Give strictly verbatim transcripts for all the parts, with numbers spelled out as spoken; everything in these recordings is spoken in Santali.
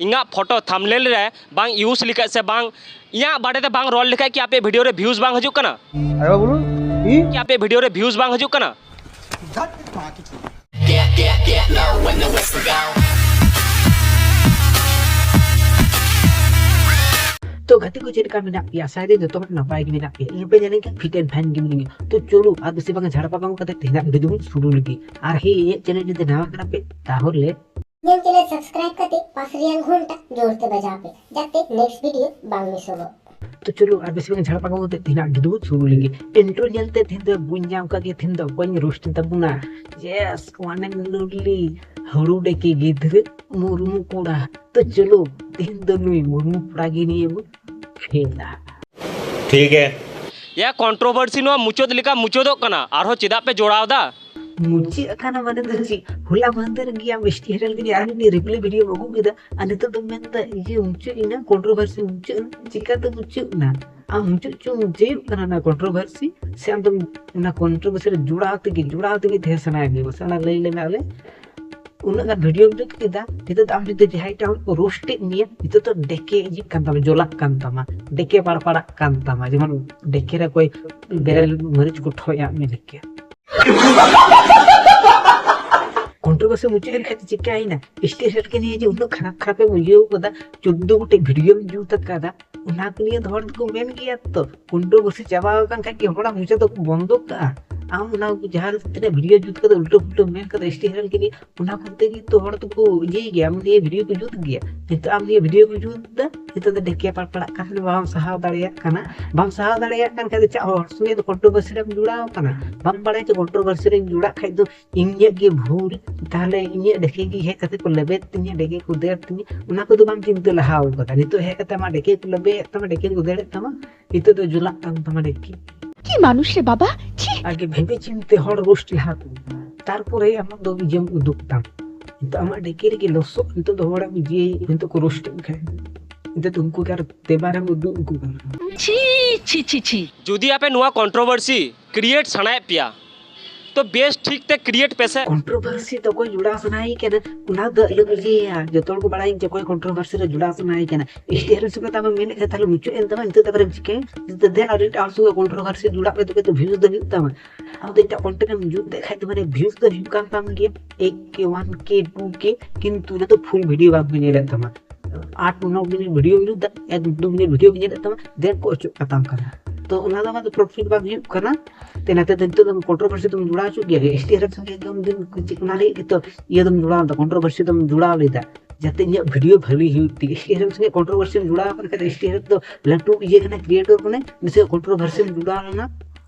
ᱤᱧᱟᱹᱜ ᱯᱷᱳᱴᱳ ᱛᱷᱟᱢᱵᱱᱮᱞ ᱨᱮ ᱵᱟᱝ ᱤᱭᱩᱡᱽ ᱞᱮᱠᱷᱟᱡ ᱥᱮ ᱵᱟᱝ ᱤᱧᱟᱹᱜ ᱵᱟᱨᱮᱛᱮ ᱵᱟᱝ ᱨᱚᱲ ᱞᱮᱠᱷᱟᱡ ᱠᱤ ᱟᱯᱮ ᱵᱷᱤᱰᱤᱭᱳ ᱨᱮ ᱵᱷᱤᱭᱩᱡᱽ ᱵᱟᱝ ᱦᱤᱡᱩᱜ ᱠᱟᱱᱟ? আরেবার বলুন। কি? ᱠᱤ ᱟᱯᱮ ᱵᱷᱤᱰᱤᱭᱳ ᱨᱮ ᱵᱷᱤᱭᱩᱡᱽ ᱵᱟᱝ ᱦᱤᱡᱩᱜ ᱠᱟᱱᱟ? ᱛᱚ ᱜᱟᱛᱮ ᱠᱚ, ᱪᱮᱫ ᱞᱮᱠᱟ ᱢᱮᱱᱟᱜ ᱯᱮᱭᱟ? ᱟᱥᱟᱭ ᱫᱟᱹᱧ ᱡᱚᱛᱚ ᱦᱚᱲ ᱱᱟᱯᱟᱭ ᱜᱮ ᱢᱮᱱᱟᱜ ᱯᱮᱭᱟ᱾ ᱤᱧ ᱦᱚᱸ ᱯᱮ ᱧᱮᱞᱤᱧ ᱠᱟᱱ fit and fine ᱜᱮ ᱢᱤᱱᱟᱹᱧᱟ᱾ ᱛᱚ ᱪᱚᱞᱚ ᱟᱨ ᱵᱮᱥᱤ ᱵᱟᱝ ᱡᱷᱟᱲᱯᱟ ᱵᱟᱝ ᱠᱟᱛᱮ ᱛᱮᱦᱮᱧᱟᱜ video ᱫᱚᱵᱚᱱ ᱥᱩᱨᱩ ᱞᱮᱜᱮ᱾ ᱟᱨ ᱦᱮᱸ, ᱤᱧᱟᱹᱜ channel ᱡᱩᱫᱤ ᱱᱟᱣᱟ ᱠᱟᱱᱟ ᱯᱮ ᱛᱟᱦᱚᱞᱮ ᱤᱧᱟᱹᱜ channel subscribe ᱠᱟᱛᱮ ᱯᱟᱥ ᱨᱮᱭᱟᱜ ᱜᱷᱚᱱᱴᱟ ᱡᱳᱨ ᱛᱮ ᱵᱟᱡᱟᱣ ᱯᱮ, ᱡᱟᱛᱮ next video ᱵᱟᱝ ᱢᱤᱥᱚᱜᱚᱜ᱾ ᱛᱚ ᱪᱚᱞᱚ ᱟᱨ ᱵᱮᱥᱤ ᱵᱟᱝ ᱡᱷᱟᱲᱯᱟ ᱵᱟᱝ ᱠᱟᱛᱮ ᱛᱮᱦᱮᱧᱟᱜ video ᱫᱚᱵᱚᱱ ᱥᱩᱨᱩ ᱞᱮᱜᱮ᱾ Intro ᱧᱮᱞᱛᱮ ᱛᱮᱦᱮᱧ ᱫᱚ ᱵᱟᱹᱧ ᱧᱟᱢ ᱠᱟᱜ ᱜᱮᱭᱟ, ᱛᱮᱦᱮᱧ ᱫᱚ ᱚᱠᱚᱭᱤᱧ roast ᱛᱟᱵᱚᱱᱟ? Yes, one and only ᱦᱩᱲᱩ ᱰᱮᱠᱮ ᱜᱤᱫᱽᱨᱟᱹ ᱢᱩᱨᱢᱩ ᱠᱚᱲᱟ᱾ ᱛᱚ ᱪᱚᱞᱚ ᱛᱮᱦᱮᱧ ᱫᱚ ᱱᱩᱭ ᱢᱩᱨᱢᱩ ᱠᱚᱲᱟ ᱜᱮ ᱱᱤᱭᱮ ᱵᱚᱱ ᱠᱷᱮᱞᱟ᱾ ठीक है। ᱭᱟ, ᱠᱚᱱᱴᱨᱳᱵᱷᱟᱨᱥᱤ ᱱᱚᱣᱟ ᱢᱩᱪᱟᱹᱫ ᱞᱮᱠᱟ ᱢᱩᱪᱟᱹᱫᱚᱜ ᱠᱟᱱᱟ, ᱟᱨᱦᱚᱸ ᱪᱮᱫᱟᱜ ᱯᱮ ᱡᱚᱲᱟᱣ ᱫᱟ? ᱢᱩᱪᱟᱹᱫ ᱟᱠᱟᱱᱟ ᱢᱟᱱᱮ ᱫᱚ ᱪᱮᱫ? ᱦᱚᱞᱟ ᱢᱟᱦᱫᱮᱨ ᱜᱮ ᱟᱢ ST heraldᱤᱧ ᱟᱨ ᱢᱤᱫ replay video ᱮᱢ ᱟᱹᱜᱩ ᱠᱮᱫᱟ, ᱟᱨ ᱱᱤᱛᱚᱜ ᱫᱚᱢ ᱢᱮᱱᱫᱟ ᱤᱭᱟᱹ ᱢᱩᱪᱟᱹᱫ ᱮᱱᱟ, controversy ᱢᱩᱪᱟᱹᱫ ᱮᱱᱟ᱾ ᱪᱤᱠᱟᱹᱛᱮ ᱢᱩᱪᱟᱹᱫ ᱮᱱᱟ? ᱟᱢ ᱢᱩᱪᱟᱹᱫ ᱪᱚ ᱢᱩᱪᱟᱹᱫ ᱠᱟᱱᱟ ᱚᱱᱟ controversy, ᱥᱮ ᱟᱢ ᱫᱚᱢ ᱚᱱᱟ controversy ᱨᱮ ᱡᱚᱲᱟᱣ ᱛᱮᱜᱮ ᱡᱚᱲᱟᱣ ᱛᱮᱜᱮ ᱛᱟᱦᱮᱸ ᱥᱟᱱᱟᱭᱮᱫ ᱢᱮᱭᱟ? ᱢᱟᱥᱮ ᱚᱱᱟ ᱞᱟᱹᱭ ᱞᱮᱢᱮ ᱟᱞᱮ᱾ ᱩᱱᱟᱹᱜ ᱜᱟᱱ videoᱢ ᱡᱩᱛ ᱠᱮᱫᱟ, ᱱᱤᱛᱚᱜ ᱫᱚ ᱟᱢ ᱡᱩᱫᱤ ᱡᱟᱦᱟᱸᱭ ᱮᱴᱟᱜ ᱦᱚᱲ ᱠᱚ roastᱮᱫ ᱢᱮᱭᱟ, ᱱᱤᱛᱚᱜ ᱫᱚ ᱰᱮᱠᱮ ᱤᱭᱟᱹᱜ ᱠᱟᱱ ᱛᱟᱢᱟ, ᱡᱚᱞᱟᱜ ᱠᱟᱱ ᱛᱟᱢᱟ, ᱰᱮᱠᱮ ᱯᱟᱲᱯᱟᱲᱟᱜ ᱠᱟᱱ ᱛᱟᱢᱟ, ᱡᱮᱢᱚᱱ ᱰᱮᱠᱮ ᱨᱮ ᱚᱠᱚᱭ ᱵᱮᱨᱮᱞ ᱢᱟᱹᱨᱤᱪ ᱠᱚ ᱴᱷᱚᱡ ᱟᱫ ᱢᱮ ᱞᱮᱠᱟ᱾ Controversy ᱢᱩᱪᱟᱹᱫ ᱮᱱ ᱠᱷᱟᱱ ᱪᱤᱠᱟᱹᱭᱮᱱᱟ? ST heraldᱜᱮ ᱱᱤᱭᱮ ᱡᱮ ᱩᱱᱟᱹᱜ ᱠᱷᱟᱨᱟᱯ ᱠᱷᱟᱨᱟᱯᱮᱢ ᱤᱭᱟᱹᱣ ᱠᱟᱫᱟ, ᱪᱳᱫᱫᱳ ᱜᱚᱴᱮᱡ videoᱢ ᱡᱩᱛ ᱟᱠᱟᱫᱟ, ᱚᱱᱟ ᱠᱚ ᱱᱤᱭᱮ ᱫᱚ ᱦᱚᱲ ᱫᱚᱠᱚ ᱢᱮᱱ ᱜᱮᱭᱟ ᱛᱚ᱾ Controversy ᱪᱟᱵᱟ ᱟᱠᱟᱱ ᱠᱷᱟᱡ ᱜᱮ ᱦᱚᱲᱟᱜ ᱢᱚᱪᱟ ᱫᱚᱠᱚ ᱵᱚᱱᱫᱚ ᱠᱟᱜᱼᱟ᱾ ᱟᱢ ᱚᱱᱟ ᱠᱚ ᱡᱟᱦᱟᱸ ᱛᱤᱱᱟᱹᱜ video ᱡᱩᱛ ᱠᱟᱛᱮ ᱩᱞᱴᱟᱹ ᱯᱩᱞᱴᱟᱹ ᱢᱮᱱ ᱠᱟᱫᱟ ST heraldᱜᱮ ᱱᱤᱭᱮ, ᱚᱱᱟ ᱠᱚᱛᱮ ᱜᱮ ᱛᱚ ᱦᱚᱲ ᱫᱚᱠᱚ ᱤᱭᱟᱹᱭ ᱜᱮᱭᱟ, ᱟᱢ ᱱᱤᱭᱮ video ᱠᱚ ᱡᱩᱛ ᱜᱮᱭᱟ᱾ ᱱᱤᱛᱚᱜ ᱟᱢ ᱱᱤᱭᱮ video ᱠᱚ ᱡᱩᱛ ᱮᱫᱟ, ᱱᱤᱛᱚᱜ ᱫᱚ ᱰᱷᱮᱠᱮ ᱯᱟᱲᱯᱟᱲᱟᱜ ᱠᱟᱱ ᱠᱷᱟᱱ ᱵᱟᱢ ᱥᱟᱦᱟᱣ ᱫᱟᱲᱮᱭᱟᱜ ᱠᱟᱱᱟ᱾ ᱵᱟᱢ ᱥᱟᱦᱟᱣ ᱫᱟᱲᱮᱭᱟᱜ ᱠᱟᱱ ᱠᱷᱟᱡ ᱫᱚ ᱪᱮᱫ ᱦᱚᱲ ᱥᱚᱸᱜᱮ ᱫᱚ controversy ᱨᱮᱢ ᱡᱚᱲᱟᱣ ᱠᱟᱱᱟ? ᱵᱟᱢ ᱵᱟᱲᱟᱭᱟ ᱡᱮ controversy ᱨᱮᱧ ᱡᱚᱲᱟᱜ ᱠᱷᱟᱡ ᱫᱚ ᱤᱧᱟᱹᱜ ᱜᱮ ᱵᱷᱩᱞ, ᱛᱟᱦᱞᱮ ᱤᱧᱟᱹᱜ ᱰᱷᱮᱠᱮ ᱜᱮ ᱦᱮᱡ ᱠᱟᱛᱮ ᱠᱚ ᱞᱮᱵᱮᱫ ᱛᱤᱧᱟ, ᱰᱷᱮᱠᱮ ᱠᱚ ᱫᱟᱹᱲ ᱛᱤᱧᱟ, ᱚᱱᱟ ᱠᱚᱫᱚ ᱵᱟᱢ ᱪᱤᱱᱛᱟᱹ ᱞᱟᱦᱟᱣ ᱠᱟᱫᱟ᱾ ᱱᱤᱛᱚᱜ ᱦᱮᱡ ᱠᱟᱛᱮ ᱟᱢᱟᱜ ᱰᱷᱮᱠᱮ ᱠᱚ ᱞᱮᱵᱮᱫ ᱛᱟᱢᱟ, ᱰᱷᱮᱠᱮ ᱠᱚ ᱫᱟᱹᱲᱮᱫ ᱛᱟᱢᱟ, ᱱᱤᱛᱚᱜ ᱫᱚ ᱡᱚᱞᱟᱜ ᱠᱟᱱ ᱛᱟᱢᱟ ᱰᱷᱮᱠᱮ᱾ কি মানুষ রে বাবা, ছি। ᱟᱜᱮ ᱵᱷᱮᱵᱮ ᱪᱤᱱᱛᱮ ᱦᱚᱲ roast ᱞᱟᱦᱟ ᱠᱚ, ᱛᱟᱨᱯᱚᱨᱮ ᱟᱢᱟᱜ ᱫᱚ ᱤᱭᱟᱹᱢ ᱩᱫᱩᱜ ᱛᱟᱢ᱾ ᱱᱤᱛᱚᱜ ᱟᱢᱟᱜ ᱰᱷᱮᱠᱮ ᱨᱮᱜᱮ ᱞᱚᱥᱚᱫ, ᱱᱤᱛᱚᱜ ᱫᱚ ᱦᱚᱲᱮᱢ ᱤᱭᱟᱹᱭ, ᱱᱤᱛᱚᱜ ᱠᱚ roast ᱮᱫ ᱠᱷᱟᱱ, ᱱᱤᱛᱚᱜ ᱫᱚ ᱩᱱᱠᱩ ᱜᱮ ᱟᱨ ᱛᱮᱵᱟᱨᱮᱢ ᱩᱫᱩᱜ ᱟᱠᱚ ᱠᱟᱱᱟ᱾ ছি, ছি, ছি, ছি। ᱡᱩᱫᱤ ᱟᱯᱮ ᱱᱚᱣᱟ controversy create ᱥᱟᱱᱟᱭᱮᱫ ᱯᱮᱭᱟ, ᱛᱚ ᱵᱮᱥ ᱴᱷᱤᱠ ᱛᱮ ᱠᱨᱤᱭᱮᱴ ᱯᱮᱥᱮ᱾ ᱠᱚᱱᱴᱨᱳᱵᱷᱟᱨᱥᱤ ᱫᱚ ᱚᱠᱚᱭ ᱡᱚᱲᱟᱣ ᱥᱟᱱᱟᱭᱮ ᱠᱟᱱᱟ, ᱚᱱᱟ ᱫᱚ ᱟᱞᱚᱢ ᱤᱭᱟᱹᱭᱟ᱾ ᱡᱚᱛᱚ ᱦᱚᱲ ᱠᱚ ᱵᱟᱲᱟᱭᱟ ᱡᱮ ᱚᱠᱚᱭ ᱠᱚᱱᱴᱨᱳᱵᱷᱟᱨᱥᱤ ᱨᱮ ᱡᱚᱲᱟᱣ ᱥᱟᱱᱟᱭᱮ ᱠᱟᱱᱟ᱾ ᱮᱥ ᱴᱤ ᱟᱨ ᱮᱢ ᱥᱚᱸᱜᱮ ᱛᱟᱢ ᱢᱮᱱᱮᱫ ᱠᱷᱟᱱ ᱛᱟᱦᱞᱮ ᱢᱩᱪᱟᱹᱫ ᱮᱱ ᱛᱟᱢᱟ, ᱱᱤᱛᱚᱜ ᱫᱚ ᱟᱵᱟᱨᱮᱢ ᱪᱤᱠᱟᱹᱭᱟ? ᱱᱤᱛᱚᱜ ᱫᱮᱱ ᱟᱨ ᱮᱴᱟᱜ ᱦᱚᱲ ᱥᱚᱸᱜᱮ ᱠᱚᱱᱴᱨᱳᱵᱷᱟᱨᱥᱤ ᱡᱚᱲᱟᱜ ᱢᱮ, ᱛᱚᱵᱮ ᱛᱚ ᱵᱷᱤᱭᱩᱡᱽ ᱫᱚ ᱦᱩᱭᱩᱜ ᱛᱟᱢᱟ᱾ ᱟᱢ ᱫᱚ ᱮᱴᱟᱜ ᱠᱚᱱᱴᱮᱱᱴ ᱮᱢ ᱡᱩᱛ ᱞᱮᱠᱷᱟᱡ ᱫᱚ ᱢᱟᱱᱮ ᱵᱷᱤᱭᱩᱡᱽ ᱫᱚ ᱦᱩᱭᱩᱜ ᱠᱟᱱ ᱛᱟᱢ ᱜᱮᱭᱟ, ᱮᱠ ᱠᱮ, ᱚᱣᱟᱱ ᱠᱮ, ᱴᱩ ᱠᱮ, ᱠᱤᱱᱛᱩ ᱚᱱᱟ ᱫᱚ ᱯᱷᱩᱞ ᱵᱷᱤᱰᱤᱭᱳ ᱵᱟᱝ ᱠᱚ ᱧᱮᱞᱮᱫ ᱛᱟᱢᱟ᱾ ᱟᱴ ᱱᱚ ᱢᱤᱱᱤᱴ ᱵᱷᱤᱰᱤᱭᱳ ᱧᱩᱛ ᱫᱟ, ᱮᱠ ᱫᱩ ᱢᱤᱱᱤᱴ ᱵᱷᱤᱰᱤᱭᱳ ᱧᱮᱞᱮᱫ ᱛᱟᱢᱟ, ᱫᱮᱱ ᱠᱚ ᱚᱪᱚᱜ ᱠᱟᱛᱟᱢ ᱠᱟᱱᱟ᱾ ᱛᱚ ᱚᱱᱟ ᱫᱚ ᱟᱢᱟᱜ ᱫᱚ ᱯᱨᱚᱯᱷᱤᱴ ᱵᱟᱝ ᱦᱩᱭᱩᱜ ᱠᱟᱱᱟ᱾ ᱛᱮ ᱱᱟᱛᱮ ᱫᱚ ᱱᱤᱛᱚᱜ ᱫᱚ ᱠᱚᱱᱴᱨᱳᱵᱷᱟᱨᱥᱤ ᱫᱚᱢ ᱡᱚᱲᱟᱣ ᱦᱚᱪᱚ ᱜᱮᱭᱟ, ᱮᱥ ᱴᱤ ᱟᱨ ᱮᱢ ᱥᱚᱸᱜᱮ ᱫᱚᱢ ᱫᱤᱱ ᱪᱮᱫ ᱚᱱᱟ ᱞᱟᱹᱜᱤᱫ ᱜᱮᱛᱚ ᱤᱭᱟᱹ ᱫᱚᱢ ᱡᱚᱲᱟᱣ ᱞᱮᱫᱟ, ᱠᱚᱱᱴᱨᱳᱵᱷᱟᱨᱥᱤ ᱫᱚᱢ ᱡᱚᱲᱟᱣ ᱞᱮᱫᱟ, ᱡᱟᱛᱮ ᱤᱧᱟᱹᱜ ᱵᱷᱤᱰᱤᱭᱳ ᱵᱷᱟᱹᱞᱤ ᱦᱩᱭᱩᱜ ᱛᱤᱧ᱾ ᱮᱥ ᱴᱤ ᱟᱨ ᱮᱢ ᱥᱚᱸᱜᱮ ᱠᱚᱱᱴᱨᱳᱵᱷᱟᱨᱥᱤ ᱡᱚᱲᱟᱣ ᱠᱟᱱ ᱠᱷᱟᱡ ᱫᱚ ᱮᱥ ᱴᱤ ᱟᱨ ᱮᱢ ᱫᱚ ᱞᱟᱹᱴᱩ ᱤᱭᱟᱹ ᱠᱟᱱᱟ, ᱠᱨᱤᱭᱮᱴᱚᱨ ᱠᱟᱱᱟᱭ, ᱩᱱᱤ ᱥᱚᱸᱜᱮ ᱠᱚᱱᱴᱨᱳᱵᱷᱟᱨᱥᱤ ᱡᱚᱲᱟᱣ ᱞᱮᱱᱟ᱾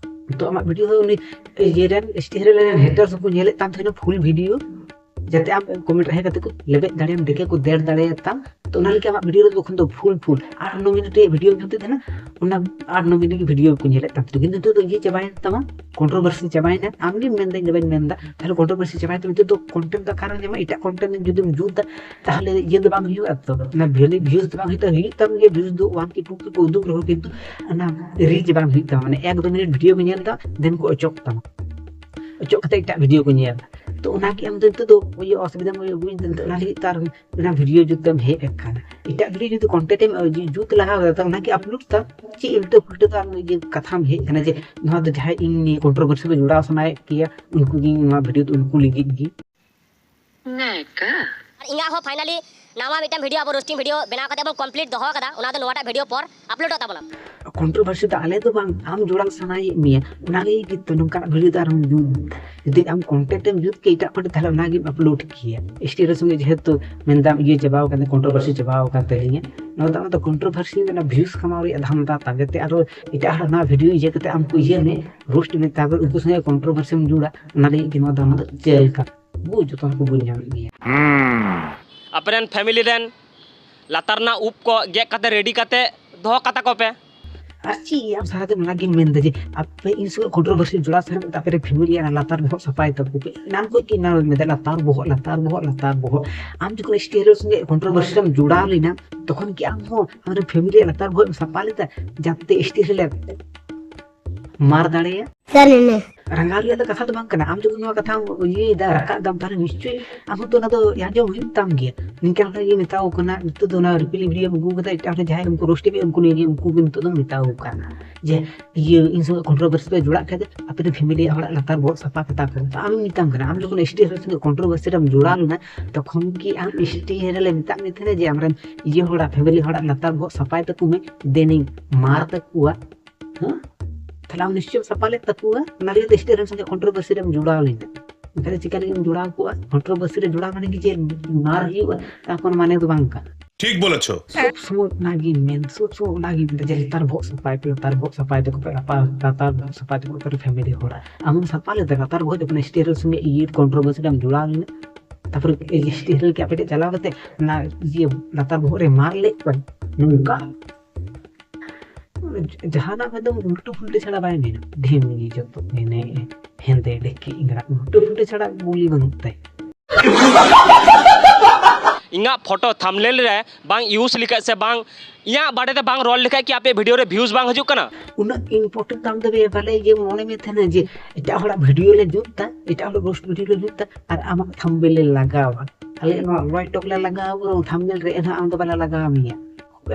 ᱛᱚ ᱟᱢᱟᱜ ᱵᱷᱤᱰᱤᱭᱳ ᱫᱚ ᱩᱱᱤ ᱤᱭᱟᱹ ᱨᱮᱱ, ᱮᱥ ᱴᱤ ᱟᱨ ᱮᱢ ᱨᱮᱱ ᱦᱮᱴᱟᱨᱥ ᱦᱚᱸᱠᱚ ᱧᱮᱞᱮᱫ ᱛᱟᱢ ᱛᱟᱦᱮᱱᱟ ᱯᱷᱩᱞ ᱵᱷᱤᱰᱤᱭᱳ, ᱡᱟᱛᱮ ᱟᱢ ᱠᱚᱢᱮᱱᱴ ᱨᱮ ᱦᱮᱡ ᱠᱟᱛᱮ ᱠᱚ ᱞᱮᱵᱮᱫ ᱫᱟᱲᱮᱭᱟᱢ, ᱰᱮᱠᱮ ᱠᱚ ᱫᱮᱲ ᱫᱟᱲᱮᱭᱟᱛᱟᱢ᱾ ᱛᱚ ᱚᱱᱟ ᱞᱟᱹᱜᱤᱫ ᱟᱢᱟᱜ ᱵᱷᱤᱰᱤᱭᱳ ᱨᱮ ᱛᱚᱠᱷᱚᱱ ᱫᱚ ᱯᱷᱩᱞ ᱯᱷᱩᱞ ᱟᱴ ᱱᱚ ᱢᱤᱱᱤᱴ ᱨᱮᱭᱟᱜ ᱵᱷᱤᱰᱤᱭᱳ ᱧᱮᱞ ᱛᱮ ᱛᱟᱦᱮᱱᱟ, ᱚᱱᱟ ᱟᱴ ᱱᱚ ᱢᱤᱱᱤᱴ ᱜᱮ ᱵᱷᱤᱰᱤᱭᱳ ᱠᱚ ᱧᱮᱞᱮᱫ ᱛᱟᱢ ᱛᱟᱦᱮᱱᱟ᱾ ᱠᱤᱱᱛᱩ ᱱᱤᱛᱚᱜ ᱫᱚ ᱤᱭᱟᱹ ᱪᱟᱵᱟᱭᱮᱱ ᱛᱟᱢᱟ, ᱠᱚᱱᱴᱨᱳᱵᱷᱟᱨᱥᱤ ᱪᱟᱵᱟᱭᱮᱱᱟ, ᱟᱢ ᱜᱮᱢ ᱢᱮᱱᱫᱟ ᱤᱧ ᱫᱚ ᱵᱟᱹᱧ ᱢᱮᱱᱫᱟ, ᱛᱟᱦᱞᱮ ᱠᱚᱱᱴᱨᱳᱵᱷᱟᱨᱥᱤ ᱪᱟᱵᱟᱭᱮᱱ ᱛᱟᱢᱟ᱾ ᱱᱤᱛᱚᱜ ᱫᱚ ᱠᱚᱱᱴᱮᱱᱴ ᱫᱚ ᱚᱠᱟᱨᱮᱢ ᱧᱟᱢᱟ? ᱮᱴᱟᱜ ᱠᱚᱱᱴᱮᱱᱴ ᱡᱩᱫᱤᱢ ᱡᱩᱛ ᱫᱟ, ᱛᱟᱦᱞᱮ ᱤᱭᱟᱹ ᱫᱚ ᱵᱟᱝ ᱦᱩᱭᱩᱜᱼᱟ᱾ ᱛᱚ ᱚᱱᱟ ᱵᱷᱤᱭᱩ, ᱵᱷᱤᱭᱩᱡᱽ ᱫᱚ ᱵᱟᱝ ᱦᱩᱭᱩᱜᱼᱟ, ᱵᱷᱤᱭᱩᱡᱽ ᱫᱚ ᱦᱩᱭᱩᱜ ᱛᱟᱢ ᱜᱮᱭᱟ, ᱵᱷᱤᱭᱩᱡᱽ ᱫᱚ ᱚᱣᱟᱱ ᱠᱮ ᱴᱩ ᱠᱮ ᱠᱚ ᱩᱫᱩᱜ ᱨᱮᱦᱚᱸ, ᱠᱤᱱᱛᱩ ᱚᱱᱟ ᱨᱤᱪ ᱵᱟᱝ ᱦᱩᱭᱩᱜ ᱛᱟᱢᱟ᱾ ᱢᱟᱱᱮ ᱮᱠ ᱫᱩ ᱢᱤᱱᱤᱴ ᱵᱷᱤᱰᱤᱭᱳ ᱠᱚ ᱧᱮᱞ ᱫᱟ, ᱫᱮᱱ ᱠᱚ ᱚᱪᱚᱜ ᱛᱟᱢᱟ, ᱚᱪᱚᱜ ᱠᱟᱛᱮ ᱮᱴᱟᱜ ᱵᱷᱤᱰᱤᱭᱳ ᱠᱚ ᱧᱮᱞ ᱫᱟ᱾ ᱛᱚ ᱚᱱᱟ ᱜᱮ ᱟᱢ ᱫᱚ ᱱᱤᱛᱚᱜ ᱫᱚ ᱤᱭᱟᱹ ᱚᱥᱩᱵᱤᱫᱷᱟ ᱵᱩᱡᱽ ᱫᱟ᱾ ᱚᱱᱟ ᱞᱟᱹᱜᱤᱫ ᱛᱚ ᱟᱨ ᱚᱱᱟ ᱵᱷᱤᱰᱤᱭᱳ ᱡᱩᱛ ᱫᱚᱢ ᱦᱮᱡ ᱟᱠᱟᱱᱟ᱾ ᱮᱴᱟᱜ ᱵᱷᱤᱰᱤᱭᱳ ᱡᱩᱫᱤ ᱠᱚᱱᱴᱮᱱᱴ ᱮᱢ ᱡᱩᱛ ᱞᱟᱦᱟ ᱠᱟᱫᱟ, ᱛᱚ ᱚᱱᱟ ᱜᱮ ᱟᱯᱞᱳᱰ ᱛᱟᱢ᱾ ᱪᱮᱫ ᱩᱞᱴᱟᱹ ᱯᱩᱞᱴᱟᱹ ᱫᱚ ᱟᱢ ᱤᱭᱟᱹ ᱠᱟᱛᱷᱟᱢ ᱦᱮᱡ ᱠᱟᱱᱟ ᱡᱮ ᱱᱚᱣᱟ ᱫᱚ ᱡᱟᱦᱟᱸᱭ ᱤᱧ ᱱᱤᱭᱟᱹ ᱠᱚᱱᱴᱨᱳᱵᱷᱟᱨᱥᱤ ᱠᱚ ᱡᱚᱲᱟᱣ ᱥᱟᱱᱟᱭᱮᱫ ᱠᱮᱭᱟ, ᱩᱱᱠᱩ ᱜᱮ ᱱᱚᱣᱟ ᱵᱷᱤᱰᱤᱭᱳ ᱫᱚ ᱩᱱᱠᱩ ᱞᱟᱹᱜᱤᱫ ᱜᱮ᱾ ᱱᱮᱠᱟ᱾ ᱟᱨ ᱤᱧᱟᱹᱜ ᱦᱚᱸ ᱯᱷᱟᱭᱱᱟᱞᱤ ᱱᱟᱣᱟ ᱢᱤᱫᱴᱟᱝ ᱵᱷᱤᱰᱤᱭᱳ ᱟᱵᱚ ᱨᱳᱥᱴᱤᱝ ᱵᱷᱤᱰᱤᱭᱳ ᱵᱮᱱᱟᱣ ᱠᱟᱛᱮ ᱵᱚᱱ ᱠᱚᱢᱯᱞᱤᱴ ᱫᱚᱦᱚ ᱠᱟᱫᱟ, ᱚᱱᱟ ᱫᱚ ᱱᱚᱣᱟᱴᱟᱜ ᱵᱷᱤᱰᱤᱭᱳ ᱯᱚᱨ ᱟᱯᱞᱳᱰᱚᱜ ᱛᱟᱵᱚᱱᱟ᱾ ᱠᱚᱱᱴᱨᱳᱵᱷᱟᱨᱥᱤ ᱫᱚ ᱟᱞᱮ ᱫᱚ ᱵᱟᱝ, ᱟᱢ ᱡᱚᱲᱟᱣ ᱥᱟᱱᱟᱭᱮᱫ ᱢᱮᱭᱟ, ᱚᱱᱟ ᱞᱟᱹᱜᱤᱫ ᱜᱮ ᱛᱚ ᱱᱚᱝᱠᱟᱱᱟᱜ ᱵᱷᱤᱰᱤᱭᱳ ᱫᱚ ᱟᱨᱦᱚᱸ ᱡᱩᱛ᱾ ᱡᱩᱫᱤ ᱟᱢ ᱠᱚᱱᱴᱮᱱᱴ ᱮᱢ ᱡᱩᱛ ᱠᱮᱭᱟ ᱮᱴᱟᱜ ᱠᱚᱨᱮ, ᱛᱟᱦᱞᱮ ᱚᱱᱟ ᱜᱮᱢ ᱟᱯᱞᱳᱰ ᱠᱮᱭᱟ᱾ ᱮᱥ ᱴᱤ ᱟᱨ ᱥᱚᱸᱜᱮ ᱡᱮᱦᱮᱛᱩ ᱢᱮᱱᱫᱟᱢ ᱤᱭᱟᱹ ᱪᱟᱵᱟᱣ ᱠᱟᱱᱟ, ᱠᱚᱱᱴᱨᱳᱵᱷᱟᱨᱥᱤ ᱪᱟᱵᱟᱣ ᱠᱟᱱ ᱛᱟᱹᱞᱤᱧᱟ, ᱱᱚᱣᱟ ᱫᱚ ᱟᱢ ᱫᱚ ᱠᱚᱱᱴᱨᱳᱵᱷᱟᱨᱥᱤ ᱨᱮᱱᱟᱜ ᱵᱷᱤᱭᱩᱡᱽ ᱠᱟᱢᱟᱣ ᱨᱮᱭᱟᱜ ᱫᱷᱟᱱᱫᱟ ᱛᱟᱢ, ᱡᱟᱛᱮ ᱟᱨᱚ ᱮᱴᱟᱜ ᱦᱚᱲ ᱚᱱᱟ ᱵᱷᱤᱰᱤᱭᱳ ᱤᱭᱟᱹ ᱠᱟᱛᱮ ᱟᱢ ᱠᱚ ᱤᱭᱟᱹ ᱢᱮ, ᱨᱳᱥᱴ ᱢᱮ, ᱛᱟᱨᱯᱚᱨ ᱩᱱᱠᱩ ᱥᱚᱸᱜᱮ ᱠᱚᱱᱴᱨᱳᱵᱷᱟᱨᱥᱤᱢ ᱡᱩᱲᱟ, ᱚᱱᱟ ᱞᱟᱹᱜᱤᱫ ᱜᱮ ᱱᱚᱣᱟ ᱫᱚ ᱟᱢ ᱫᱚ ᱪᱟᱹᱞ ᱠᱟᱱᱟ᱾ ᱵᱩᱡᱽ, ᱡᱚᱛᱚ ᱦᱚᱲ ᱠᱚ ᱵᱩᱡᱽ ᱧᱟᱢᱮᱫ ᱜᱮᱭᱟ᱾ ᱟᱯᱮ ᱨᱮᱱ ᱯᱷᱮᱢᱤᱞᱤ ᱨᱮᱱ ᱞᱟᱛᱟᱨ ᱨᱮᱱᱟᱜ ᱩᱵ ᱠᱚ ᱜᱮᱫ ᱠᱟᱛᱮ ᱨᱮᱰᱤ ᱠᱟᱛᱮ ᱫᱚᱦᱚ ᱠᱟᱛᱟ ᱠᱚᱯᱮ᱾ ᱟᱨ ᱪᱮᱫ ᱟᱢ ᱥᱟᱨᱟᱫᱤᱱ ᱚᱱᱟ ᱜᱮᱢ ᱢᱮᱱᱫᱟ ᱡᱮ ᱟᱯᱮ ᱤᱧ ᱥᱚᱸᱜᱮ ᱠᱚᱱᱴᱨᱳᱵᱷᱟᱨᱥᱤ ᱡᱚᱲᱟᱣ ᱥᱟᱱᱟ ᱢᱮ, ᱟᱯᱮ ᱨᱮᱱ ᱯᱷᱮᱢᱤᱞᱤ ᱨᱮᱱᱟᱜ ᱞᱟᱛᱟᱨ ᱵᱚᱦᱚᱜ ᱥᱟᱯᱷᱟᱭ ᱛᱟᱠᱚ ᱯᱮ᱾ ᱮᱱᱟᱱ ᱠᱷᱚᱡ ᱜᱮ ᱮᱱᱟᱱ ᱢᱮᱱᱫᱟ ᱞᱟᱛᱟᱨ ᱵᱚᱦᱚᱜ, ᱞᱟᱛᱟᱨ ᱵᱚᱦᱚᱜ, ᱞᱟᱛᱟᱨ ᱵᱚᱦᱚᱜ᱾ ᱟᱢ ᱡᱚᱠᱷᱚᱱ ᱮᱥ ᱴᱤ ᱟᱨ ᱥᱚᱸᱜᱮ ᱠᱚᱱᱴᱨᱳᱵᱷᱟᱨᱥᱤ ᱨᱮᱢ ᱡᱚᱲᱟᱣ ᱞᱮᱱᱟ, ᱛᱚᱠᱷᱚᱱ ᱠᱤ ᱟᱢ ᱦᱚᱸ ᱟᱢ ᱨᱮᱱ ᱯᱷᱮᱢᱤᱞᱤ ᱨᱮᱭᱟᱜ ᱞᱟᱛᱟᱨ ᱵᱚᱦᱚᱜ ᱮᱢ ᱥᱟᱯᱷᱟ ᱞᱮᱫᱟ, ᱡᱟᱛᱮ ᱮᱥ ᱴᱤ ᱟᱨ ᱞᱮ ᱢᱟᱨ ᱫᱟᱲᱮᱭᱟ? ᱥᱟᱨ, ᱱᱮᱱᱮ᱾ ᱨᱟᱸᱜᱟᱣ ᱨᱮᱭᱟᱜ ᱫᱚ ᱠᱟᱛᱷᱟ ᱫᱚ ᱵᱟᱝ ᱠᱟᱱᱟ᱾ ᱟᱢ ᱡᱚᱠᱷᱚᱱ ᱱᱚᱣᱟ ᱠᱟᱛᱷᱟᱢ ᱤᱭᱟᱹᱭᱮᱫᱟ, ᱨᱟᱠᱟᱵ ᱫᱟᱢ, ᱛᱟᱦᱞᱮ ᱱᱤᱥᱪᱳᱭ ᱟᱢ ᱦᱚᱸ ᱛᱚ ᱚᱱᱟ ᱫᱚ ᱟᱸᱡᱚᱢ ᱦᱩᱭᱩᱜ ᱛᱟᱢ ᱜᱮᱭᱟ᱾ ᱱᱤᱝᱠᱟ ᱦᱚᱲ ᱤᱭᱟᱹ ᱢᱮᱛᱟᱣ ᱠᱟᱱᱟ, ᱱᱤᱛᱚᱜ ᱫᱚ ᱚᱱᱟ ᱨᱤᱯᱤᱞ ᱵᱷᱤᱰᱤᱭᱳ ᱟᱹᱜᱩ ᱠᱟᱫᱟ, ᱮᱴᱟᱜ ᱦᱚᱲ ᱡᱟᱦᱟᱸᱭ ᱩᱱᱠᱩ ᱨᱳᱥᱴ ᱮᱫ ᱩᱱᱠᱩ ᱱᱤᱭᱮ ᱩᱱᱠᱩ ᱜᱮ ᱱᱤᱛᱚᱜ ᱫᱚ ᱢᱮᱛᱟᱣ ᱠᱟᱱᱟ ᱡᱮ ᱤᱭᱟᱹ ᱤᱧ ᱥᱚᱸᱜᱮ ᱠᱚᱱᱴᱨᱳᱵᱷᱟᱨᱥᱤ ᱯᱮ ᱡᱚᱲᱟᱜ ᱠᱷᱟᱡ ᱫᱚ ᱟᱯᱮ ᱫᱚ ᱯᱷᱮᱢᱤᱞᱤ ᱦᱚᱲᱟᱜ ᱞᱟᱛᱟᱨ ᱵᱚᱦᱚᱜ ᱥᱟᱯᱷᱟ ᱠᱟᱛᱟ ᱯᱮ᱾ ᱛᱚ ᱟᱢ ᱢᱮᱛᱟᱢ ᱠᱟᱱᱟ, ᱟᱢ ᱡᱚᱠᱷᱚᱱ ᱮᱥ ᱴᱤ ᱦᱚᱲ ᱥᱚᱸᱜᱮ ᱠᱚᱱᱴᱨᱳᱵᱷᱟᱨᱥᱤ ᱨᱮᱢ ᱡᱚᱲᱟᱣ ᱞᱮᱱᱟ, ᱛᱚᱠᱷᱚᱱ ᱠᱤ ᱟᱢ ᱮᱥ ᱴᱤ ᱨᱮᱞᱮ ᱢᱮᱛᱟᱜ ᱢᱮ ᱛᱟᱦᱮᱱᱟ ᱡᱮ ᱟᱢᱨᱮᱱ ᱤᱭᱟᱹ ᱦᱚᱲᱟᱜ ᱯᱷᱮᱢᱤᱞᱤ ᱦᱚᱲᱟᱜ ᱞᱟᱛᱟᱨ ᱵᱚᱦᱚᱜ ᱥᱟᱯᱷᱟᱭ ᱛᱟᱠᱚ ᱢᱮ, ᱫᱮᱱᱤᱧ ᱢᱟᱨ ᱛᱟᱠᱚᱣᱟ? ᱦᱮᱸ? ᱛᱟᱦᱞᱮ ᱟᱢ ᱱᱤᱥᱪᱚᱭ ᱥᱟᱯᱷᱟ ᱞᱮᱫ ᱛᱟᱠᱚᱣᱟ, ᱚᱱᱟ ᱞᱟᱹᱜᱤᱫ ᱮᱥ ᱴᱤ ᱨᱮᱱ ᱥᱚᱸᱜᱮ ᱠᱚᱱᱴᱨᱳᱵᱷᱟᱨᱥᱤ ᱨᱮᱢ ᱡᱚᱲᱟᱣ ᱞᱮᱱᱟ᱾ ᱮᱱᱠᱷᱟᱱ ᱪᱤᱠᱟ ᱞᱟᱹᱜᱤᱫ ᱮᱢ ᱡᱚᱲᱟᱣ ᱠᱚᱣᱟ? ᱠᱚᱱᱴᱨᱳᱵᱷᱟᱨᱥᱤ ᱨᱮ ᱡᱚᱲᱟᱣ ᱢᱟᱱᱮ ᱜᱮ ᱡᱮ ᱢᱟᱨ ᱦᱩᱭᱩᱜᱼᱟ, ᱛᱟ ᱠᱳᱱᱳ ᱢᱟᱱᱮ ᱫᱚ ᱵᱟᱝ ᱠᱟᱱᱟ᱾ ᱴᱷᱤᱠ ᱵᱚᱞᱮᱪᱷᱚ᱾ ᱥᱚᱵ ᱥᱚᱢᱚᱭ ᱚᱱᱟᱜᱤᱧ ᱢᱮᱱ, ᱥᱚᱵ ᱥᱚᱢᱚᱭ ᱚᱱᱟᱜᱤᱧ ᱢᱮᱱᱫᱟ ᱡᱮ ᱞᱟᱛᱟᱨ ᱵᱚᱦᱚᱜ ᱥᱟᱯᱷᱟᱭ ᱯᱮ, ᱞᱟᱛᱟᱨ ᱵᱚᱦᱚᱜ ᱥᱟᱯᱷᱟᱭ ᱛᱟᱠᱚ ᱯᱮ, ᱞᱟᱛᱟᱨ, ᱞᱟᱛᱟᱨ ᱵᱚᱦᱚᱜ ᱥᱟᱯᱷᱟᱭ ᱛᱟᱠᱚ ᱯᱮ ᱯᱷᱮᱢᱤᱞᱤ ᱦᱚᱲᱟᱜ᱾ ᱟᱢ ᱥᱟᱯᱷᱟ ᱞᱮᱫᱟ ᱞᱟᱛᱟᱨ ᱵᱚᱦᱚᱜ ᱡᱚᱠᱷᱚᱱ ᱮᱥ ᱴᱤ ᱨᱮᱱ ᱥᱚᱸᱜᱮ ᱤᱭᱟᱹ ᱠᱚᱱᱴᱨᱳᱵᱷᱟᱨᱥᱤ ᱨᱮᱢ ᱡᱚᱲᱟᱣ ᱞᱮᱱᱟ, ᱛᱟᱨᱯᱚᱨᱮ ᱮᱥ ᱴᱤ ᱦᱮᱞ ᱠᱮ ᱟᱯᱮ ᱴᱷᱮᱡ ᱪᱟᱞᱟᱣ ᱠᱟᱛᱮ ᱚᱱᱟ ᱤᱭᱟᱹ ᱞᱟᱛᱟᱨ ᱵᱚᱦᱚᱜ ᱨᱮ ᱢᱟᱨ ᱞᱮᱫ ᱠᱚᱣᱟ ᱱᱚᱝᱠᱟ᱾ ᱡᱟᱦᱟᱱᱟᱜ ᱮᱠᱫᱚᱢ ᱩᱞᱴᱟᱹ ᱯᱷᱩᱞᱴᱟᱹ ᱪᱷᱟᱲᱟ ᱵᱟᱭ ᱢᱮᱱᱟ᱾ ᱰᱷᱤᱢ ᱜᱮ ᱡᱚᱛᱚ ᱢᱮᱱᱮ ᱦᱮᱸᱫᱮ ᱰᱷᱮᱠᱤ ᱤᱝᱨᱟ ᱩᱞᱴᱟᱹ ᱯᱷᱩᱞᱴᱟᱹ ᱪᱷᱟᱲᱟ ᱵᱚᱞᱤ ᱵᱟᱹᱱᱩᱜ ᱛᱟᱭ᱾ ᱤᱧᱟᱹᱜ ᱯᱷᱳᱴᱳ ᱛᱷᱟᱢᱵᱱᱮᱞ ᱨᱮ ᱵᱟᱝ ᱤᱭᱩᱡᱽ ᱞᱮᱠᱷᱟᱡ ᱥᱮ ᱵᱟᱝ ᱤᱧᱟᱹᱜ ᱵᱟᱨᱮᱛᱮ ᱵᱟᱝ ᱨᱚᱲ ᱞᱮᱠᱷᱟᱡ ᱠᱤ ᱟᱯᱮ ᱵᱷᱤᱰᱤᱭᱳ ᱨᱮ ᱵᱷᱤᱭᱩᱡᱽ ᱵᱟᱝ ᱦᱤᱡᱩᱜ ᱠᱟᱱᱟ? ᱩᱱᱟᱹᱜ ᱤᱢᱯᱚᱨᱴᱮᱱᱴ ᱟᱢ ᱫᱚ ᱵᱮ ᱵᱟᱞᱮ ᱤᱭᱟᱹ ᱢᱚᱱᱮ ᱢᱮ ᱛᱟᱦᱮᱱᱟ ᱡᱮ ᱮᱴᱟᱜ ᱦᱚᱲᱟᱜ ᱵᱷᱤᱰᱤᱭᱳ ᱞᱮ ᱡᱩᱛ ᱫᱟ, ᱮᱴᱟᱜ ᱦᱚᱲᱟᱜ ᱨᱳᱥᱴ ᱵᱷᱤᱰᱤᱭᱳ ᱞᱮ ᱡᱩᱛ ᱫᱟ ᱟᱨ ᱟᱢᱟᱜ ᱛᱷᱟᱢᱵᱱᱮᱞ ᱞᱮ ᱞᱟᱜᱟᱣᱟ᱾ ᱟᱞᱮ ᱱᱚᱣᱟ ᱨᱚᱭ ᱴᱚᱠ ᱞᱮ ᱞᱟᱜᱟᱣ ᱠᱟᱫᱟ ᱛᱷᱟᱢᱵᱱᱮᱞ ᱨᱮ, ᱮᱱᱦᱚᱸ ᱟᱢ ᱫᱚ ᱵᱟᱞᱮ ᱞᱟᱜᱟᱣ ᱢᱮᱭᱟ᱾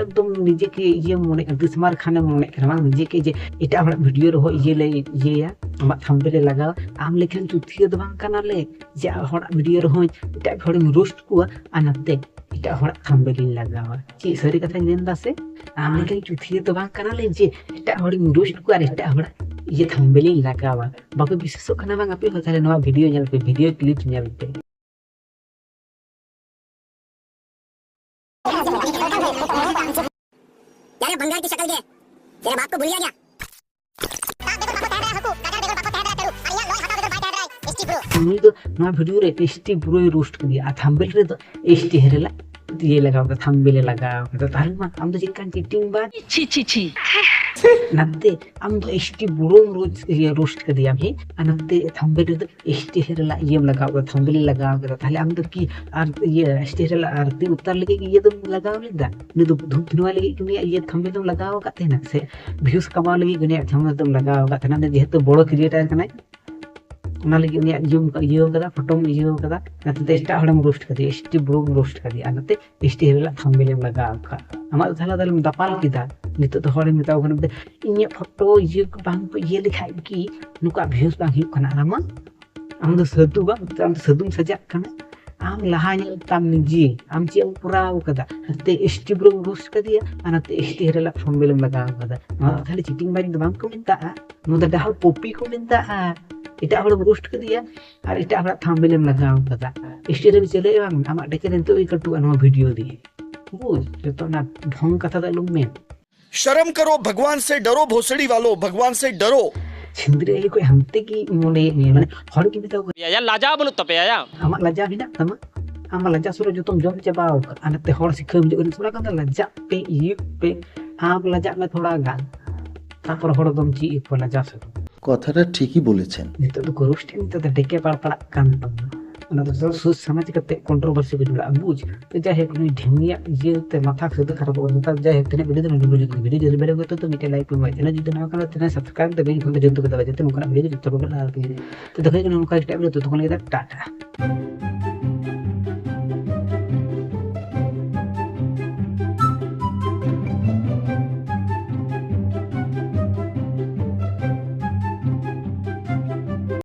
ᱮᱠᱫᱚᱢ ᱱᱤᱡᱮ ᱜᱮ ᱤᱭᱟᱹ ᱢᱚᱱᱮ, ᱫᱩᱥᱢᱟᱨ ᱠᱷᱟᱱᱮᱢ ᱢᱚᱱᱮᱜ ᱠᱟᱱᱟ ᱵᱟᱝ? ᱱᱤᱡᱮ ᱜᱮ ᱡᱮ ᱮᱴᱟᱜ ᱦᱚᱲᱟᱜ ᱵᱷᱤᱰᱤᱭᱳ ᱨᱮᱦᱚᱸ ᱤᱭᱟᱹ ᱞᱮ ᱤᱭᱟᱹᱭᱟ, ᱟᱢᱟᱜ ᱛᱷᱟᱢᱵᱱᱮᱞ ᱞᱮ ᱞᱟᱜᱟᱣᱟ᱾ ᱟᱢ ᱞᱮᱠᱟᱱ ᱪᱩᱛᱷᱤᱭᱟᱹ ᱫᱚ ᱵᱟᱝ ᱠᱟᱱᱟᱞᱮ ᱡᱮ ᱦᱚᱲᱟᱜ ᱵᱷᱤᱰᱤᱭᱳ ᱨᱮᱦᱚᱸ ᱮᱴᱟᱜ ᱦᱚᱲᱤᱧ ᱨᱳᱥᱴ ᱠᱚᱣᱟ ᱟᱨ ᱱᱟᱛᱮ ᱮᱴᱟᱜ ᱦᱚᱲᱟᱜ ᱛᱷᱟᱢᱵᱱᱮᱞ ᱤᱧ ᱞᱟᱜᱟᱣᱟ᱾ ᱪᱮᱫ ᱥᱟᱹᱨᱤ ᱠᱟᱛᱷᱟᱧ ᱢᱮᱱ ᱫᱟ ᱥᱮ? ᱟᱢ ᱞᱮᱠᱟᱱ ᱪᱩᱛᱷᱤᱭᱟᱹ ᱫᱚ ᱵᱟᱝ ᱠᱟᱱᱟᱞᱮ ᱡᱮ ᱮᱴᱟᱜ ᱦᱚᱲᱤᱧ ᱨᱳᱥᱴ ᱠᱚᱣᱟ ᱟᱨ ᱮᱴᱟᱜ ᱦᱚᱲᱟᱜ ᱤᱭᱟᱹ ᱛᱷᱟᱢᱵᱱᱮᱞ ᱤᱧ ᱞᱟᱜᱟᱣᱟ᱾ ᱵᱟᱯᱮ ᱵᱤᱥᱣᱟᱥᱚᱜ ᱠᱟᱱᱟ ᱵᱟᱝ? ᱟᱯᱮ ᱦᱚᱸ ᱛᱟᱦᱞᱮ ᱱᱚᱣᱟ ᱵᱷᱤᱰᱤᱭᱳ ᱧᱮᱞ ᱯᱮ, ᱵᱷᱤᱰᱤᱭᱳ ᱠᱞᱤᱯ ᱧᱮᱞ ᱯᱮ᱾ यार, ये बंगाल की शक्ल क्या है? तेरे बाप को भूल गया क्या? ᱩᱱᱤ ᱫᱚ ᱱᱚᱣᱟ ᱵᱷᱤᱰᱤᱭᱳ ᱨᱮ ᱮᱥ ᱴᱤ ᱵᱨᱳᱭ ᱨᱳᱥᱴ ᱠᱮᱫᱮᱭᱟ ᱟᱨ ᱛᱷᱟᱢᱵᱱᱮᱞ ᱨᱮᱫᱚ ᱮᱥ ᱴᱤ ᱦᱮᱨᱮᱞᱟ ᱤᱭᱟᱹ ᱞᱟᱜᱟᱣ ᱠᱟᱫᱟ, ᱛᱷᱟᱢᱵᱱᱮᱞ ᱮ ᱞᱟᱜᱟᱣ ᱠᱟᱫᱟ᱾ ᱛᱟᱦᱞᱮ ᱢᱟ ᱟᱢ ᱫᱚ ᱪᱮᱫ ᱞᱮᱠᱟᱱ ᱪᱤᱴᱤᱝ ᱵᱟᱡ᱾ ᱪᱷᱤ ᱪᱷᱤ ᱪᱷᱤ᱾ ᱱᱟᱛᱮ ᱟᱢ ᱫᱚ ᱮᱥ ᱴᱤ ᱵᱨᱳᱢ ᱨᱳᱡᱽ ᱤᱭᱟᱹ ᱨᱳᱥᱴ ᱠᱟᱫᱮᱭᱟᱢ ᱦᱮᱸ, ᱟᱨ ᱱᱟᱛᱮ ᱛᱷᱟᱢᱵᱮᱞ ᱨᱮᱫᱚ ᱮᱥ ᱴᱤ ᱦᱮᱨᱮᱞᱟᱜ ᱤᱭᱟᱹᱢ ᱞᱟᱜᱟᱣ ᱠᱟᱫᱟ, ᱛᱷᱟᱢᱵᱮᱞ ᱞᱟᱜᱟᱣ ᱠᱟᱫᱟ᱾ ᱛᱟᱦᱞᱮ ᱟᱢ ᱫᱚ ᱠᱤ ᱟᱨ ᱤᱭᱟᱹ ᱮᱥ ᱴᱤ ᱦᱮᱨᱮᱞᱟᱜ ᱟᱨᱛᱤ ᱩᱛᱟᱨ ᱞᱟᱹᱜᱤᱫ ᱜᱮ ᱤᱭᱟᱹ ᱫᱚᱢ ᱞᱟᱜᱟᱣ ᱞᱮᱫᱟ? ᱩᱱᱤ ᱫᱚ ᱫᱷᱩᱯ ᱫᱷᱩᱱᱣᱟ ᱞᱟᱹᱜᱤᱫ ᱜᱮ ᱩᱱᱤᱭᱟᱜ ᱤᱭᱟᱹ ᱛᱷᱟᱢᱵᱮᱞ ᱫᱚᱢ ᱞᱟᱜᱟᱣ ᱟᱠᱟᱫ ᱛᱟᱦᱮᱱᱟ ᱥᱮ ᱵᱷᱤᱭᱩᱥ ᱠᱟᱢᱟᱣ ᱞᱟᱹᱜᱤᱫ ᱜᱮ ᱩᱱᱤᱭᱟᱜ ᱛᱷᱟᱢᱵᱮᱞ ᱫᱚᱢ ᱞᱟᱜᱟᱣ ᱟᱠᱟᱫ ᱛᱟᱦᱮᱱᱟ? ᱩᱱᱤ ᱡᱮᱦᱮᱛᱩ ᱵᱚᱲᱚ ᱠᱨᱤᱭᱮᱴᱟᱨ ᱠᱟᱱᱟᱭ, ᱚᱱᱟ ᱞᱟᱹᱜᱤᱫ ᱩᱱᱤᱭᱟᱜ ᱤᱭᱟᱹᱢ ᱤᱭᱟᱹ ᱠᱟᱫᱟ, ᱯᱷᱳᱴᱳᱢ ᱤᱭᱟᱹ ᱠᱟᱫᱟ, ᱱᱟᱛᱮ ᱫᱚ ᱮᱴᱟᱜ ᱦᱚᱲᱮᱢ ᱨᱳᱥᱴ ᱠᱟᱫᱮᱭᱟ, ᱮᱥ ᱴᱤ ᱵᱨᱳᱢ ᱨᱳᱥᱴ ᱠᱟᱫᱮᱭᱟ, ᱟᱨ ᱱᱟᱛᱮ ᱮᱥ ᱴᱤ ᱦᱮᱨᱮᱞᱟᱜ ᱛᱷᱟᱢᱵᱮᱞ ᱮᱢ ᱞᱟᱜᱟᱣ ᱟᱠᱟᱫ᱾ ᱟᱢᱟᱜ ᱫᱚ ᱛᱟᱦᱞᱮ ᱟᱫᱚᱢ ᱫᱟᱯᱟᱞ ᱠᱮᱫᱟ᱾ ᱱᱤᱛᱚᱜ ᱫᱚ ᱦᱚᱲᱮᱢ ᱢᱮᱛᱟᱣ ᱠᱟᱱᱟ, "ᱤᱧᱟᱹᱜ ᱯᱷᱳᱴᱳ ᱤᱭᱟᱹ ᱠᱚ ᱵᱟᱝ ᱠᱚ ᱤᱭᱟᱹ ᱞᱮᱠᱷᱟᱡ ᱠᱤ ᱱᱩᱠᱩᱣᱟᱜ ᱵᱷᱤᱭᱩᱥ ᱵᱟᱝ ᱦᱩᱭᱩᱜ ᱠᱟᱱᱟ?" ᱟᱨ ᱟᱢᱟᱜ, ᱟᱢ ᱫᱚ ᱥᱟᱹᱫᱷᱩ ᱵᱟᱝ, ᱟᱢ ᱫᱚ ᱥᱟᱹᱫᱷᱩᱢ ᱥᱟᱡᱟᱜ ᱠᱟᱱᱟ᱾ ᱟᱢ ᱞᱟᱦᱟ ᱧᱮᱞ ᱛᱟᱢ ᱱᱤᱡᱮ, ᱟᱢ ᱪᱮᱫ ᱮᱢ ᱠᱚᱨᱟᱣ ᱠᱟᱫᱟ? ᱱᱟᱛᱮ ᱮᱥ ᱴᱤ ᱵᱨᱳᱢ ᱨᱳᱥᱴ ᱠᱟᱫᱮᱭᱟ ᱟᱨ ᱱᱟᱛᱮ ᱮᱥ ᱴᱤ ᱦᱮᱨᱮᱞᱟᱜ ᱛᱷᱟᱢᱵᱮᱞ ᱮᱢ ᱞᱟᱜᱟᱣ ᱠᱟᱫᱟ᱾ ᱱᱚᱣᱟ ᱫᱚ ᱠᱷᱟᱹᱞᱤ ᱪᱤᱴᱤᱝ ᱵᱟᱡ ᱫᱚ ᱵᱟᱝ ᱠᱚ ᱢᱮᱛᱟᱜᱼᱟ, ᱱᱚᱣᱟ ᱫᱚ ᱰᱟᱦᱟᱨ ᱠᱚᱯᱤ ᱠᱚ ᱢᱮᱛᱟᱜᱼᱟ᱾ ᱮᱴᱟᱜ ᱦᱚᱲᱮᱢ ᱨᱳᱥᱴ ᱠᱟᱫᱮᱭᱟ ᱟᱨ ᱮᱴᱟᱜ ᱦᱚᱲᱟᱜ ᱛᱷᱟᱢᱵᱮᱞ ᱮᱢ ᱞᱟᱜᱟᱣ ᱠᱟᱫᱟ᱾ ᱮᱥ ᱴᱤ ᱨᱮᱢ ᱪᱮᱞᱮ ᱵᱟᱝ, ᱟᱢᱟᱜ ᱰᱮᱠᱮ ᱱᱤᱛᱚᱜ ᱜᱮ ᱠᱟᱹᱴᱩᱜᱼᱟ ᱱᱚᱣᱟ ᱵᱷᱤᱰᱤᱭᱳ ᱫᱤᱭᱮ᱾ ᱵᱩᱡᱽ, ᱡᱚᱛᱚ ᱚᱱᱟ ᱰᱷᱚᱝ ᱠᱟᱛᱷᱟ ᱫᱚ ᱟᱞᱚᱢ ᱢᱮᱱ᱾ शर्म करो, भगवान से डरो, भोसड़ी वालों, भगवान से डरो। ᱪᱷᱤᱸᱫᱽᱨᱟᱹ ᱟᱭᱳ ᱠᱚ ᱦᱟᱱᱛᱮ ᱜᱮ ᱢᱚᱱᱮᱭᱮᱫ ᱢᱮᱭᱟ, ᱢᱟᱱᱮ ᱦᱚᱲ ᱜᱮ ᱢᱮᱛᱟ ᱠᱚ ᱭᱟ ᱞᱟᱡᱟ ᱵᱟᱹᱱᱩᱜ ᱛᱟᱯᱮᱭᱟ ᱭᱟ᱾ ᱟᱢᱟᱜ ᱞᱟᱡᱟ ᱢᱮᱱᱟᱜ ᱛᱟᱢᱟ? ᱟᱢᱟᱜ ᱞᱟᱡᱟ ᱥᱚᱨᱚ ᱡᱚᱛᱚᱢ ᱡᱚᱢ ᱪᱟᱵᱟᱣ ᱠᱟᱜᱼᱟ᱾ ᱟᱨ ᱱᱟᱛᱮ ᱦᱚᱲ ᱥᱤᱠᱷᱟᱹᱣ ᱦᱤᱡᱩᱜ ᱠᱟᱱᱟ, ᱛᱷᱚᱲᱟ ᱜᱟᱱ ᱫᱚ ᱞᱟᱡᱟᱜ ᱯᱮ, ᱤᱭᱟᱹᱜ ᱯᱮ, ᱟᱢ ᱞᱟᱡᱟᱜ ᱢᱮ ᱛᱷᱚᱲᱟ ᱜᱟᱱ, ᱛᱟᱨᱯᱚᱨ ᱦᱚᱲ ᱫᱚᱢ ᱪᱮᱫ ᱟᱠᱚᱣᱟ ᱞᱟᱡᱟ ᱥᱚᱨᱚ᱾ কথাটা ঠিকই বলেছেন। ᱱᱤᱛᱚᱜ ᱫᱚᱠᱚ ᱨᱳᱥᱴ ᱮᱫ ᱢᱮᱛᱮ ᱫᱚ ᱰᱮᱠᱮ ᱯᱟᱲᱯᱟᱲᱟᱜ ᱠᱟᱱ ᱛᱟᱢᱟ, ᱚᱱᱟ ᱫᱚ ᱥᱚ- ᱥᱚ- ᱥᱟᱢᱟᱡᱽ ᱠᱟᱛᱮ ᱠᱚᱱᱴᱨᱳᱵᱷᱟᱨᱥᱤ ᱠᱚ ᱡᱩᱲᱟᱜᱼᱟ, ᱵᱩᱡᱽ᱾ ᱛᱚ ᱡᱟᱭᱦᱳᱠ, ᱱᱩᱭ ᱰᱷᱮᱢᱤᱭᱟᱜ ᱤᱭᱟᱹ ᱛᱮ ᱢᱟᱛᱷᱟ ᱥᱟᱹᱫᱟᱹ ᱠᱷᱟᱨᱟᱯᱚᱜ ᱠᱟᱱᱟ᱾ ᱱᱮᱛᱟᱨ ᱡᱟᱭᱦᱳᱠ, ᱛᱤᱱᱟᱹᱜ ᱵᱷᱤᱰᱤᱭᱳ ᱫᱚ ᱱᱚᱰᱮ ᱢᱩᱪᱟᱹᱫ ᱠᱚᱜᱮ, ᱵᱷᱤᱰᱤᱭᱳ ᱡᱩᱫᱤ ᱵᱮᱲᱮ ᱜᱚᱛᱚ ᱛᱚ ᱢᱤᱫᱴᱮᱱ ᱞᱟᱭᱤᱠ ᱯᱮ ᱮᱢᱟ, ᱪᱮᱱᱮᱞ ᱡᱩᱫᱤ ᱱᱚᱣᱟ ᱠᱟᱱᱟ ᱛᱤᱱᱟᱹᱜ ᱥᱟᱵᱥᱠᱨᱟᱭᱤᱵ ᱫᱚ ᱵᱮᱱ ᱠᱷᱚᱱ ᱡᱚᱛᱚ ᱠᱚ ᱫᱟᱵᱟ, ᱡᱟᱛᱮ ᱱᱚᱝᱠᱟᱱᱟᱜ ᱵᱷᱤᱰᱤᱭᱳ ᱡᱚᱛᱚ ᱠᱚ ᱟᱨᱠᱤ᱾ ᱛᱚ ᱫᱮᱠᱷᱟᱣ ᱠᱟᱱᱟ ᱱᱚᱝᱠᱟ ᱮᱴᱟᱜ ᱵᱷᱤᱰᱤᱭᱳ, ᱛᱚᱛᱚᱠᱷᱚᱱ ᱞᱟᱹᱜᱤᱫ ᱫᱚ ᱴᱟᱴᱟ᱾